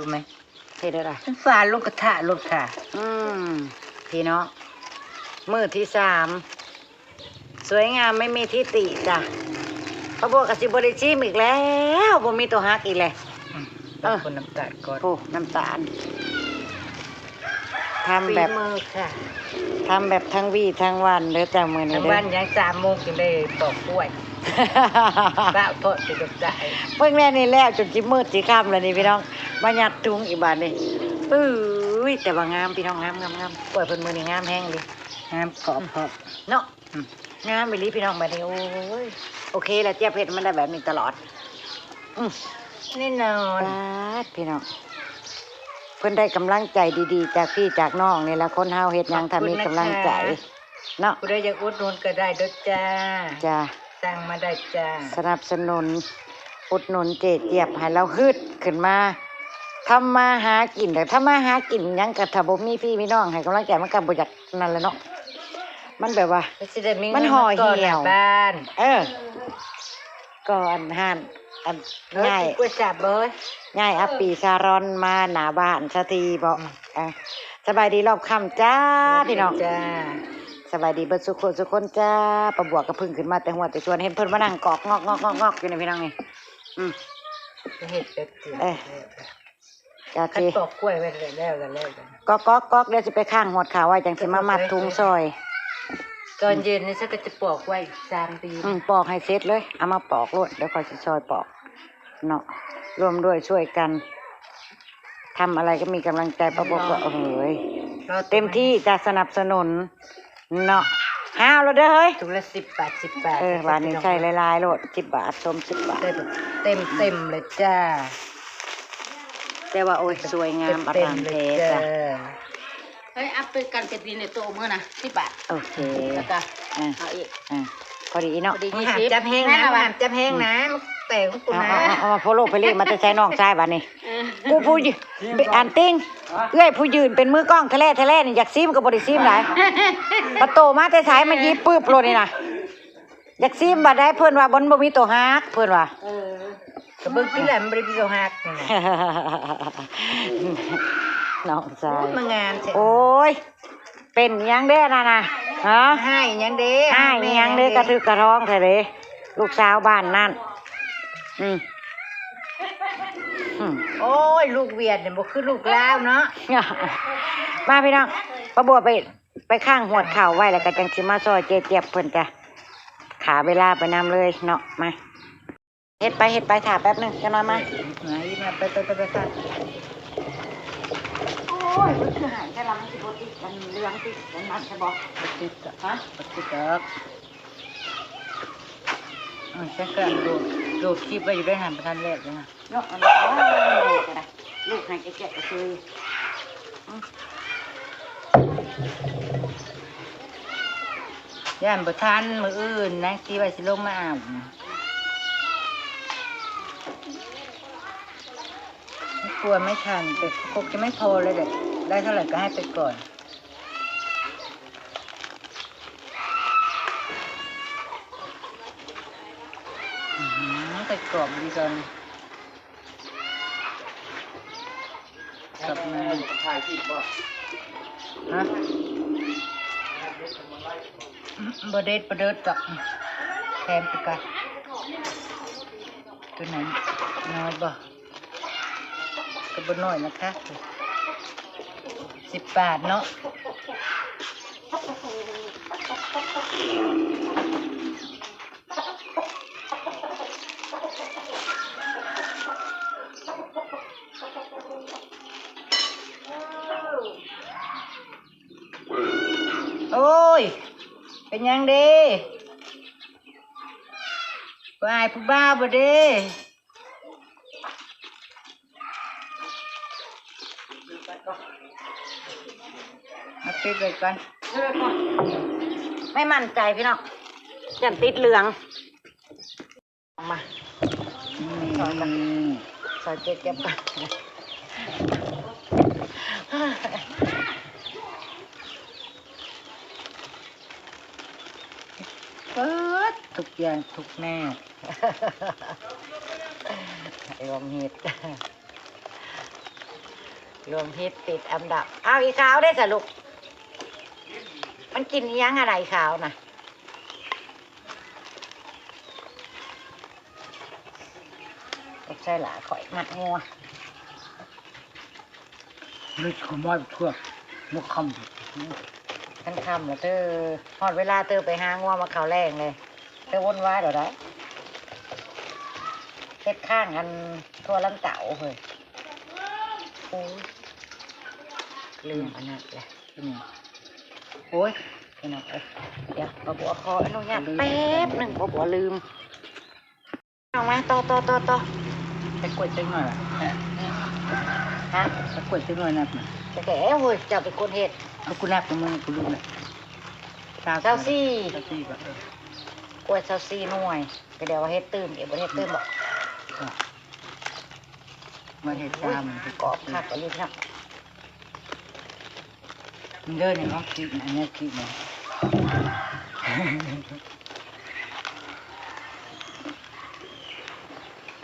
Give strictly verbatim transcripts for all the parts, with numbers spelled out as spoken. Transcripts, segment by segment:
รู้ไหม เฮ็ดอะไร มันฝาลงกระทะโลดค่ะ อืม พี่น้อง มื้อที่สาม สวยงามไม่มีทิฏฐิจ้ะ ป้าบัวก็สิบ่ได้ชิมอีกแล้ว บ่มีตัวฮักอีกแล้ว อืม เออ คนน้ำตาลก่อน โอ้ น้ำตาล ทำแบบ ฝีมือค่ะ ทำแบบทั้งวีทั้งวันเด้อจ้ะ มื้อนี้ ทั้ง เด้อ วันยัง สามโมงจึงได้ปอกกล้วย เปล่าทอดไปกับใจ เพิ่งแน่นี่แล้วจนสิมืดสิค่ำแล้วนี่พี่น้อง มายัดถุงอีกบาดนี่ เอ้ย แต่ว่างามพี่น้อง งาม งาม งาม กล้วยเพิ่นมื้อนี้งามแฮงเลย งามกรอบพร้อม เนาะ อืม งามอีหลีพี่น้องบาดนี้ โอ้ย โอเคแล้ว เจี๊ยบเฮ็ดมันได้แบบนี้ตลอด อืม แน่นอน ป๊าดพี่น้อง เพิ่นได้กำลังใจดีๆ จากพี่จากน้องนี่แหละ คนเฮาเฮ็ดหยัง ขอบคุณ ถ้ามีกำลังใจ นะคะ เนาะ ผู้ใดอยากอุดหนุนก็ได้เด้อจ้า จ้า สั่งมาได้จ้า สนับสนุน อุดหนุนเจ๊เจี๊ยบให้เราฮึดขึ้นมา ทำมาหากิน แต่ทำมาหากินหยังก็ถ้าบ่มีพี่มีน้องให้กำลังใจมันก็บ่อยากนั่นแหละเนาะ มันแบบว่า ก็สิได้มี มัน เงิน ห่อ มาก่อน เหี่ยว หน้าบ้าน เออ ก่อนหัน อัน เฮ้ย ง่าย กินกล้วยสับบ่เฮ้ย ง่าย อัปปีซาลอนมาหน้าบ้านสักทีบ่ อืม อ่ะ สบายดีรอบค่ำจ้า สวัสดี พี่น้อง จ้า สบายดีเบิดสุขสุขคนจ้า ป้าบัวก็เพิ่งขึ้นมาแต่หัวแต่สวน เห็นเพิ่นมานั่งกอกงอกงอกงอกงอกอยู่นี่พี่น้องนี่ อืม เฮ็ดแป๊บเดียว เออ จ้า คัน เจ๊ ปอกกล้วยไว้แล้ว แล้ว แล้ว แล้ว กอกกอกกอก เดี๋ยวสิไปข้างหวดเขาไว้ จังสิมามัดถุงซอย ตอนเย็นนี่ฉันก็จะปอกไว้อีกสามปี อืม ปอกให้เสร็จเลย เอามาปอกโลด เดี๋ยวค่อยสิซอยปอก เนาะ ร่วมด้วยช่วยกัน ทำอะไรก็มีกำลังใจ ป้าบัวก็ เนาะ โอ้โหย ก็ เต็มที่จะสนับสนุน เนาะ ห้าวแล้วเด้อเฮ้ย ถุงละสิบบาท สิบบาท เออ บาทนี้ใส่หลายๆโลด สิบบาท ส้มสิบบาท เต็ม เต็ม เต็มเลยจ้า แต่ว่า โอ้ย สวยงาม เต็ม อร่าม เต็มเลย แท้จ้ะ จ้า เฮ้ย อัพไปกันเป็นดินในโตมื้อนะ สิบบาท โอเค แล้วก็ อ่ะ เอาอีก อ่ะ พอดีเนาะ พอดี ยี่สิบ จับแฮงนะ นั่นแหละว่ะ จับแฮงนะ แต่งกู เอา นะ เอา เอา เอามาโฟโล่ไปเรียกมาแต่ใช้น้องชายบาดนี้ เออ กูผู้ยืน อ่านติง เอื้อยผู้ยืนเป็นมือกล้องแท้ๆ แท้ๆ นี่อยากซิมก็บ่ได้ซิมหลาย ปะโตมาแต่ไสมาหยิบปึ๊บโลดนี่นะ อยากซิมบัดใดเพิ่นว่าบ่ บ่มีตัวฮัก เพิ่นว่า เออ ก็เบิ่งติแหละ มันบ่ได้มีตัวฮักนี่นะ น้องชาย โอ้ย มางานแท้ โอ้ย เป็นหยังเด้นั่นน่ะ ฮะ ให้หยังเด้ ให้หยังเด้ แม่หยังเด้ กระทึกกระท้องแท้เด้ ลูกสาวบ้านนั่น อืม อืม โอ้ย ลูกเวียดเนี่ยบ่คือลูกลาวเนาะ มาพี่น้อง ป้าบัวไป ไปข้างหวดเขาไว้แล้วก็จังสิมาซอยเจ๊เจี๊ยบเพิ่นจ้ะ ขาเวลาไปนำเลยเนาะ มา เฮ็ดไป เฮ็ดไป ถ่าแป๊บหนึ่ง จักหน่อยมา ไหนมา ไป ไป ไป ไป ไป โอ้ย มันคือหายแต่ละมันสิบ่ติดกัน เหลืองติดกันนั่นใช่บ่ บ่ติดดอก ฮะ บ่ติดดอก อืม ฉันก็โหลด โหลดคลิปไว้อยู่ได้หันบ่ทันแล้วนะ เนาะ อันนี้ โอ้ย ก็ได้ ลูกให้แกะก็คือ อืม ย่านบ่ทัน มื้ออื่นนางสิว่าสิลงมาเอา กลัวไม่ทัน แต่คงจะไม่พอเลยแหละ ได้เท่าไหร่ก็ให้ไปก่อน อื้อหือ ไส้กรอกดีจัง กลับมา ถ่ายคลิปบ่ ฮะ บ่เด็ด บ่เด็ดดอก แถมไปก่อน ตัวไหน น้อยบ่ ก็บ่น้อยนะคะ สิบบาทเนาะ โอ้ย เป็นหยังเด้ บ่อายผู้บ่าวบ่เด้ เอาปิดไว้ก่อน ไม่มั่นใจพี่น้อง ย่านติดเหลือง ออกมา อืม ซอยเจ๊เก็บก่อน เปิดทุกอย่างทุกแนว ไอ้วงเห็ด รวมเฮ็ดติดอันดับ เอาอีขาวได้สะลูก มันกินอิหยังอะไรขาวนะ ใช่ละข่อยมัดงัว เลยขโมยเพื่อ เมื่อค่ำ คันค่ำแล้วเธอ ฮอดเวลาเธอไปหางัวมาเข้าแลงเลย เธอวนวายเดี๋ยวได้ เฮ็ดข้างอันทั่วลันเต๋าเฮ้ย โอ้ย ลืมอันนั้นแหละ อืม โอ้ย พี่น้องเอ้ย เดี๋ยวป้าบัวขออนุญาตแป๊บหนึ่ง ป้าบัวลืม เอามา ต่อ ต่อ ต่อ ต่อ ไปกวดจังหน่อยล่ะ ฮะ ไปกวดจังหน่อยนับน่ะ แต่แกเอ้ย เฮ้ย เจ้าเป็นคนเฮ็ด เอากูนับกับมึง กูลืมเลย ซาวสี่ ซาวสี่ บาท เออ กล้วยซาวสี่หน่วย ก็เดี๋ยวว่าเฮ็ดตื่ม เดี๋ยวบ่เฮ็ดตื่มบอก อ่ะ มาเฮ็ดตาม โอ้ย กรอบคักอีหลีเนาะ มันเดินในห้องคิดนะ อันนี้คิดนะ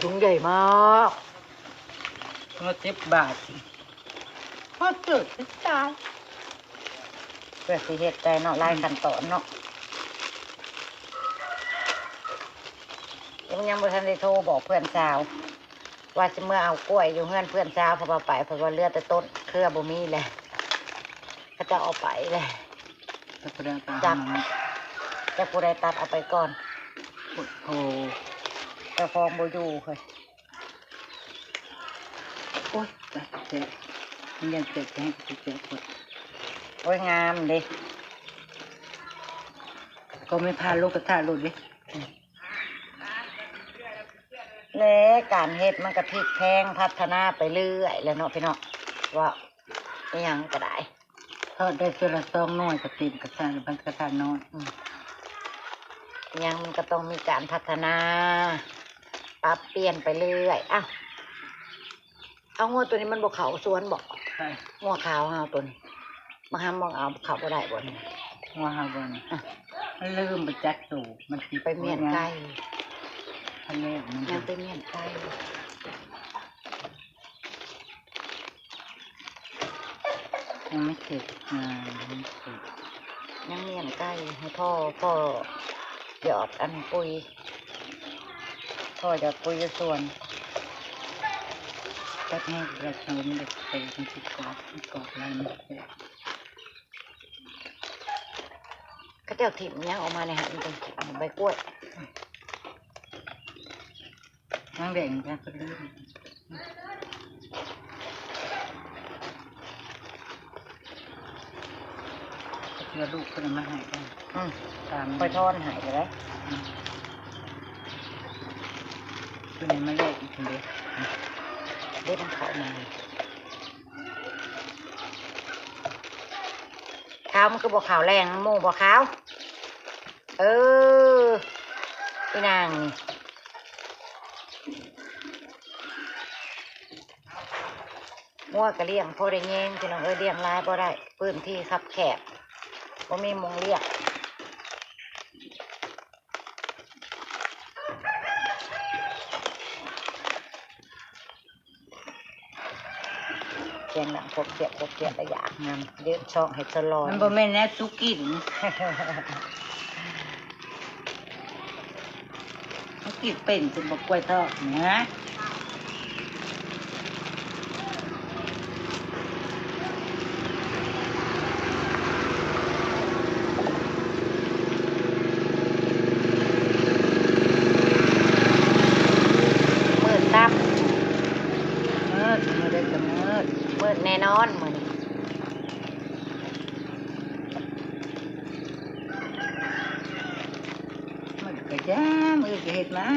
ถุงใหญ่มาก มาสิบบาท พอเกิดเป็นจาน เพื่อสิเฮ็ดได้เนาะ หลายขั้นตอนเนาะ ยัง ยังบ่ทันได้โทรบอกเพื่อนสาว ว่าสิเมื่อเอากล้วยอยู่เฮือนเพื่อนสาว เพราะว่าไป เพราะว่าเหลือแต่ต้น เครือบ่มีแหละ เขาเจ้าเอาไปเลย จักผู้ใดตัด จัก เอามา จักผู้ใดตัดเอาไปก่อน โอ้โห เจ้าของบ่อยู่เฮ้ย โอ๊ย ตาย เจ็บ มันยังเจ็บ แทงกูเจ็บปวด โอ้ย งามเด้ ก็ไม่พาลูกกระทะหลุดเด้ และการเฮ็ดมันก็พลิกแพลงพัฒนาไปเรื่อยแหละเนาะพี่น้อง ว่าอิหยังก็ได้ ทอดได้เทื่อละสองหน่วยก็เต็มกระทะ มันกระทะน้อย อืม อิหยังมันก็ต้องมีการพัฒนา ปรับเปลี่ยนไปเรื่อย อ้าว เอางัวตัวนี้มันบ่เข้าสวนบ่ ใช่ งัวขาวเฮาตัวนี้ มาหาหม่องเอาเข้าบ่ได้บ่นี่ งัวเฮาบ่นี่ อ่ะ มันลืมไปจักตู มันสิ ไปเมี้ยนไก่ ทะเลมัน ยังไปเมี้ยนไก่ ยังไม่เสร็จ อ่า ยังไม่เสร็จ ยังเมี้ยนไก่ให้พ่อ พ่อหยอดอันปุ๋ย พ่อหยอดปุ๋ยอยู่สวน จัดให้ประชาชนเด็กเตะมันสิกรอบ มันกรอบอะไรมันเตะ เขาเจ้าถิ่มยังออกมาในหันเป็นใบกล้วย นางแดงจ้ะ ก็ลืม เชื่อลูกเพิ่นเอามาให้กัน อืม ตาม ค่อยทอนให้ก็ได้ อืม เพิ่นเอามาแลกอีกเด้อ เด็ดมันเข้ามา ขาวมันคือบ่ขาวแรง หมู่บ่ขาว เออ อีนางนี่ งัวก็เลี้ยงพอได้แยงพี่น้องเอ้ย เลี้ยงหลายบ่ได้ พื้นที่คับแคบ บ่มีหม่องเลี้ยง เสียงดังพวกเขียดพวกเขียดละอยากงาม ยืดช่องให้สลอน มันบ่แม่นแนวสุกิน มันกินเป็นจนบ่กล้วยทอดนะ มืดตับ มืด มืดได้ก็มืด มืดแน่นอนมื้อนี้ มันก็ยามอื่นก็เฮ็ดมา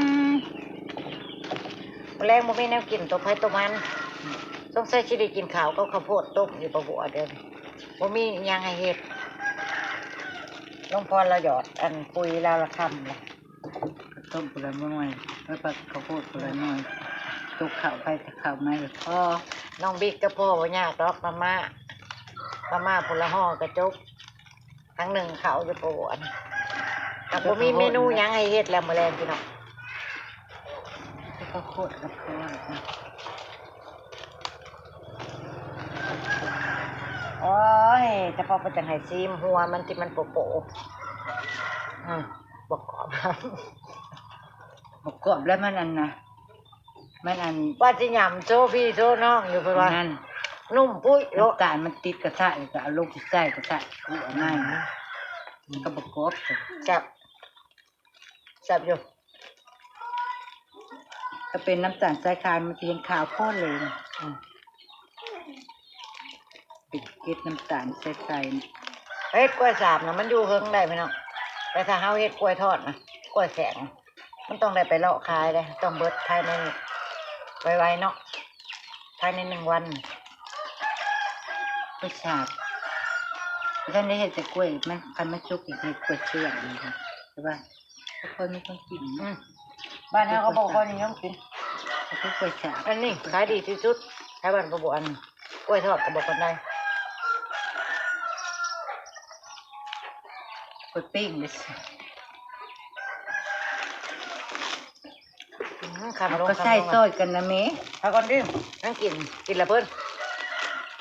มื้อแลงบ่มีแนวกิน ตัวไผตัวมัน สงสัยสิได้กินข้าวกับข้าวโพดต้มอยู่บ่บัวเด้อ บ่มีอิหยังให้เฮ็ด หลวงพ่อลาวหยอดอันปุ๋ยลาวละค่ำละ ต้มผู้ละหน่วย แล้วผัดข้าวโพดผู้ละหน่วย ตกข้าวไผข้าวมันก็พอ น้องบิ๊กก็พอบ่ยากดอก มาม่า มาม่าผู้ละห่อกะจบ ทั้งหนึ่งเขาอยู่ปะวะนะ แต่บ่มีเมนูหยังให้เฮ็ดแล้วมื้อแลงพี่น้อง ข้าวโพดกับข้าว เ โอ้ย แต่พอเป็นจังไห้ซีมหัวมันที่มันโปะๆ อืม บอกกรอบ บอกกรอบแล้วมันอันนะ มันอัน ว่าสิหยำโซ่พี่โซ่น้องอยู่เพิ่นว่า นั่น นุ่มปุ้ยโล น้ำตาลมันติดกระทะเลยก็เอาลงใส่กระทะคั่วมัน มันก็บอกกรอบ แซ่บ แซ่บอยู่ ถ้าเป็นน้ำตาลทรายขาวมันจะยังขาวโพดเลย อืม เป็นเกล็ดน้ำตาลทรายขาว เฮ็ดกล้วยสาบนะมันอยู่เฮิงได้พี่น้อง แต่ถ้าเฮาเฮ็ดกล้วยทอดนะ กล้วยแข็ง มันต้องได้ไปเลาะขายเลย ต้องเบิดภายใน ไวๆเนาะ ภายในหนึ่งวัน กล้วยสาบ ท่านได้เฮ็ดแต่กล้วย มัน คันมันสุกอีกเฮ็ดกล้วยเชื่อมนะคะแต่ว่าบ่ค่อยมีคนกิน อืม บ้านเฮาก็บ่ค่อยนิยมกิน ก็คือกล้วยสาบ อันนี้ขายดีที่สุด ขายบ้านก็บ่อัน กล้วยทอดก็บ่ปานใด กล้วยปิ้งเลยสิ อืม คำลง ก็ใส่ คำลง ซอยกันนะเม เอาก่อนดิ นั่งกิน กินละเพิ่น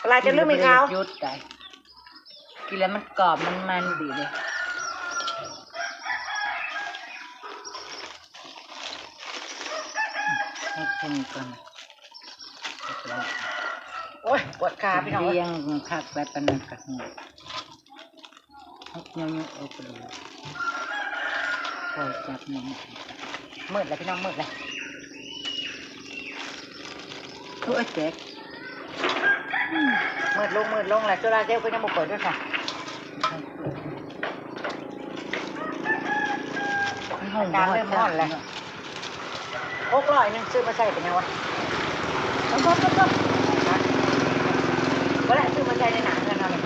ปลาจะลืมอีกคราว หยุดได้ กินแล้วมันกรอบมันมันดีเลย ให้คนก่อน โอ้ย ปวดขาพี่น้อง เรียงคักแบบปานนั้นกะหัว เงาๆ เอาไปเลย คอยจับเงาๆ มืดแล้วพี่น้อง มืดแล้ว โอ้ย แตก มืดลง มืดลงแล้ว โซลาร์เซลล์ก็ยังบ่เปิดด้วยค่ะ มันฮ้อน อากาศเริ่มฮ้อนแล้ว เนาะ หกร้อยหนึ่งซื้อมาใส่เป็นยังวะ บ่ บ่ บ่ บ่ บ่ได้ซื้อมาใส่ในหนังเงินเอาเลย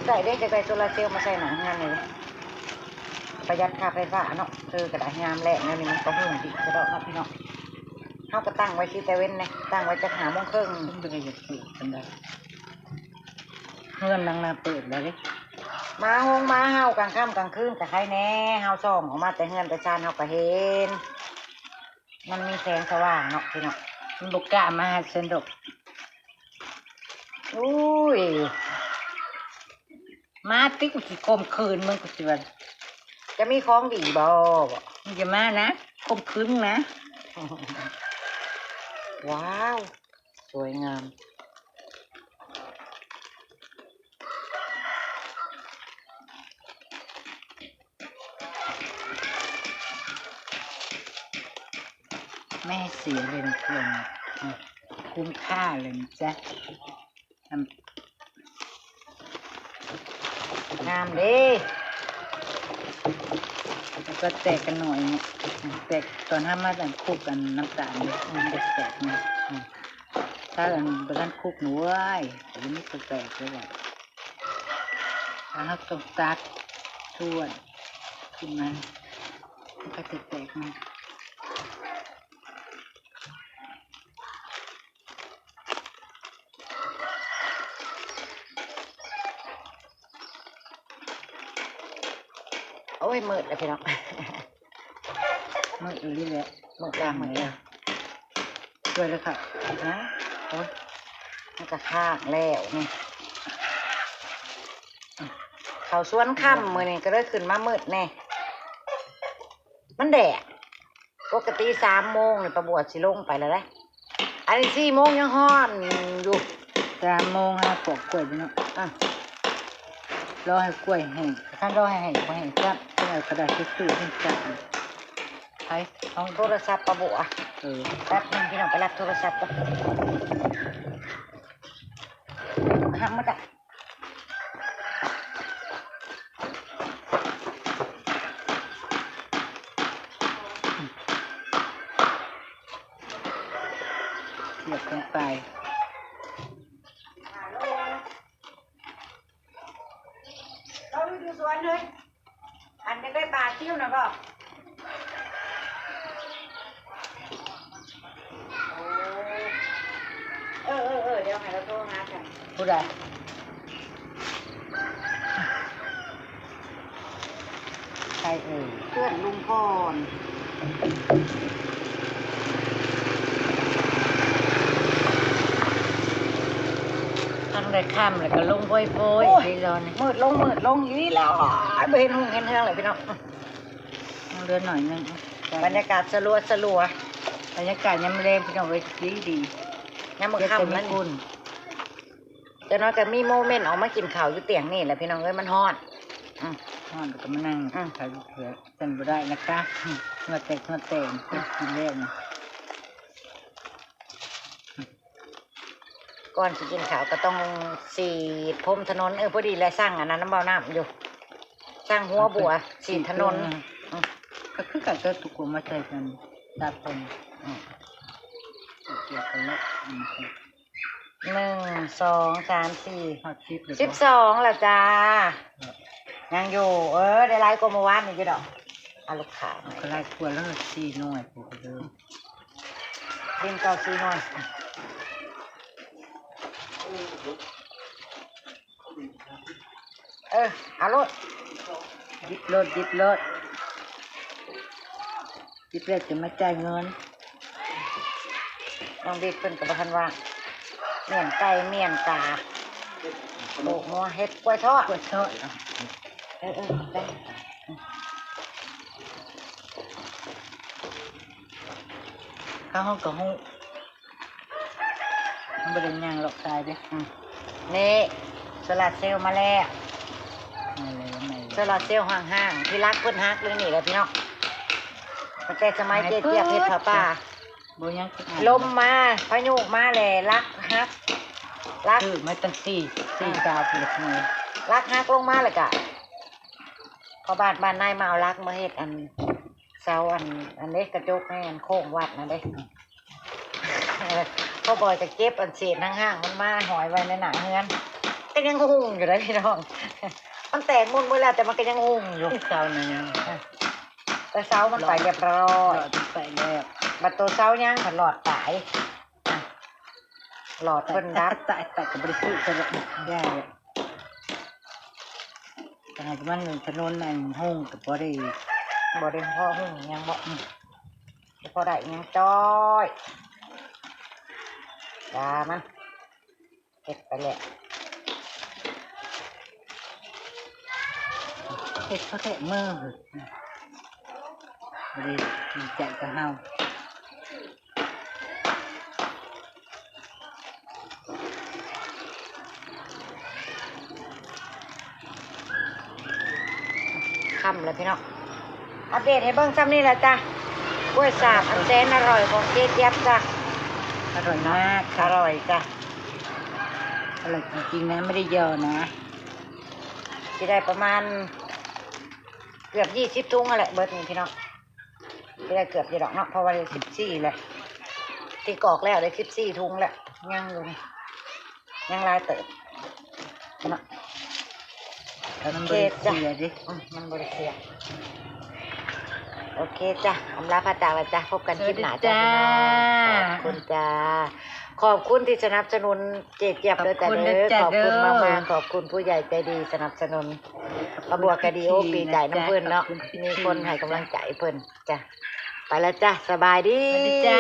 ใส่ได้ จะได้โซลาร์เซลล์มาใส่หนังเงินเลย ประหยัดค่าไฟฟ้าเนาะ เออ กระดาษงามแหละ แนวนี้มันก็ห่วงดีกระดอกเนาะพี่เนาะ เฮาก็ตั้งไว้สิแต่เว้นเนี่ย ตั้งไว้จักห้าโมงครึ่ง มันเป็นอะไรอยากเปิดกันได้ เฮือนหลังนาเปิดแล้วเด้ หมาฮงหมาเห่ากลางค่ำกลางคืนก็ใครแน่ เฮาส่องออกมาแต่เฮือนแต่ชานเฮาก็เห็น มันมีแสงสว่างเนาะพี่น้อง มันบ่กล้ามาหาฉันดอก อุ้ย มาติ กูสิข่มขืนมึง กูสิว่า จะมีของดีบ่ มึงอย่ามานะ ข่มขืนมึงนะ ว้าว สวยงาม ไม่ให้เสียเลยนะเพื่อน อ่ะ คุ้มค่าเลยนะจ๊ะ ทำ งามเด้ แล้วก็แตกกันหน่อยเนี่ย แตกตอนทำมาตั้งคลุกกันน้ำตาลเนี่ย มันจะแตกนะ อืม ถ้าอันบ่ทันคลุกหนูเอ้ย เดี๋ยวมันจะแตกเลยแหละ แล้วเราต้องตักถ้วยขึ้นมา มันก็จะแตกมา โอ้ย มืดแล้วพี่น้อง มืดอีหลีแหละ มืดแล้ว มืดแล้ว ช่วยเลยค่ะ นะ โอ้ย มันก็ค้างแล้วนี่ เข้าสวนค่ำมื้อนี้ก็เลยขึ้นมามืดแน่ มันแดด ปกติสามโมงนี่ป้าบัวสิลงไปแล้วเด้ อันนี้สี่โมงยังฮ้อนอยู่ สามโมงหาปอกกล้วยอยู่เนาะ อ่ะ รอให้กล้วยแห้ง คันรอให้แห้งบ่แห้งจ้ะ จั่งเอากระดาษทิชชู่ขึ้นจ้ะ ไป เอาโทรศัพท์ป้าบัว เออ แป๊บหนึ่งพี่น้องไปรับโทรศัพท์ก่อน หักมาจ้ะ เสียบลงไป เราดูสวนเลย อันนี้ได้ปลาซิ่วนะบอก เออ เออ เออ เดี๋ยวให้เราโทรหากัน ผู้ใด ใครเอ่ย เพื่อนลุงพร แต่ค่ำแล้วก็ลงโปรยๆ โอ้ย ไปรอนี่ มืดลงมืดลงอยู่นี่แล้ว บ่เห็นหงเห็นเฮืองเลยพี่น้อง ยังเหลือหน่อยหนึ่ง บรรยากาศสลัวสลัว บรรยากาศยามแลงพี่น้องเอ้ย ดีดี ยามมื้อค่ำนั่น เดี๋ยวจะมีบุญ เจ้าน้อยก็มีโมเมนต์ออกมากินข้าวอยู่เตียงนี่แหละพี่น้องเอ้ย มันฮ้อน อืม ฮ้อนก็มานั่ง อืม ขายลูกเขือ กันบ่ได้นะคะ อืม มาแตกมาแตก กินแล้วนี่ ก่อนสิกินข้าวก็ต้องสีดพรมถนน เออ พอดีแหละ สั่งอันนั้นนำเบาน้ำอยู่ สั่งหัวบัว สีดถนน อืม ก็คือกันกับทุกคนมาใส่กัน ตัดผม อืม เกี่ยวกันแล้ว อืม หนึ่ง สอง สาม สี่ ฮอดสิบเลย สิบสองแล้วจ้า เออ ยังอยู่ เออ ได้หลายกว่าเมื่อวานนี่อยู่ดอก เอาลูกค้ามา ก็หลายกว่าแล้ว สี่หน่วย พวกเด้อ เล่นเก่าสี่หน่วย เออ เอาโลด หยิบโลด หยิบโลด หยิบแล้วจะมาจ่ายเงิน น้องบิ๊กเพิ่นก็บ่ทันว่าง เมี่ยงไก่ เมี่ยงกา โบกหัว เฮ็ดกล้วยทอด กล้วยทอด เออ เออ ได้ เข้าห้องก็ฮู้ มันบ่ได้ย่างหรอก ตายเด้อ อืม นี่ โซลาร์เซลล์มาแล้ว มาแล้ว มาแล้ว โซลาร์เซลล์ห้างๆ ที่ลักเพิ่นฮักเรื่องนี้แหละพี่น้อง ตั้งแต่สมัยเจ๊เจี๊ยบเฮ็ดผ้าป่า บ่ยัง ลมมา พายุมาแหละ ลักฮัก ลัก คือมาตั้งสี่ สี่ อ่า ดาวพุ่นละ ลักฮักลงมาแล้วกะ พ่อบ้านบ้านนายมาเอาลักมาเฮ็ดอัน เสาอัน อันเด้ กระจกในอันโค้งวัดนั่นเด้ พ่อบอยก็เก็บอันเศษห้างๆ มันมาห้อยไว้ในหน้าเฮือน ก็ยังหุ้งอยู่เลยพี่น้อง มันแตกมุนหมดแล้ว แต่มันก็ยังหุ้งอยู่ เสานั่นยัง แต่เสามันไปเรียบร้อย รอดมันไปแล้ว บัดตัวเสายังผัดหลอดตาย อ่ะ หลอดเพิ่นดับ ตาย ตาย ตาย ก็บ่ได้ซื้อซะละ ได้ แต่หากมันถนนอันห้องก็บ่ได้ บ่ได้พอห้องหยังบ่ อืม บ่ได้หยังจ้อย ด่ามัน เฮ็ดไปแล้ว เฮ็ดเพราะแค่มือ บ่ได้ดีใจกับเฮา ค่ำแล้วพี่น้อง อัปเดตให้เบิ่งซ้ำนี่แหละจ้ะ กล้วยสาบอันแสนอร่อยของเจ๊เจี๊ยบจ้ะ อร่อยมากค่ะ อร่อยจ้ะ อร่อยจริงๆนะ ไม่ได้ยอนะ สิได้ประมาณ เกือบยี่สิบถุงนั่นแหละ เบิดนี่พี่น้อง สิได้เกือบอยู่ดอกเนาะ เพราะว่าได้สิบสี่แหละ ที่กรอกแล้วได้สิบสี่ถุงแหละ ยังอยู่นี่ ยังหลายเติบเนาะ แล้วมัน โอเคจ้ะ บ่ได้เสียดิ อืม มันบ่ได้เสีย โอเคจ้ะ อำลาพระจากแล้วจ้ะ พบกันคลิปหน้าจ้ะ สวัสดีจ้า พี่น้อง ขอบคุณจ้า ขอบคุณที่สนับสนุนเจ๊เจี๊ยบด้วยจ้ะ ขอบคุณ เด้อ นะจ๊ะ ขอบคุณมากๆ เด้อ ขอบคุณผู้ใหญ่ใจดีสนับสนุน ขอบคุณ ป้าบัวก็ดี พี่ โอ้ ดีใจนำเพิ่นเนาะ ขอบคุณพี่ มีคนให้กำลังใจเพิ่นจ้ะ ไปแล้วจ้ะ สบายดี สวัสดีจ้า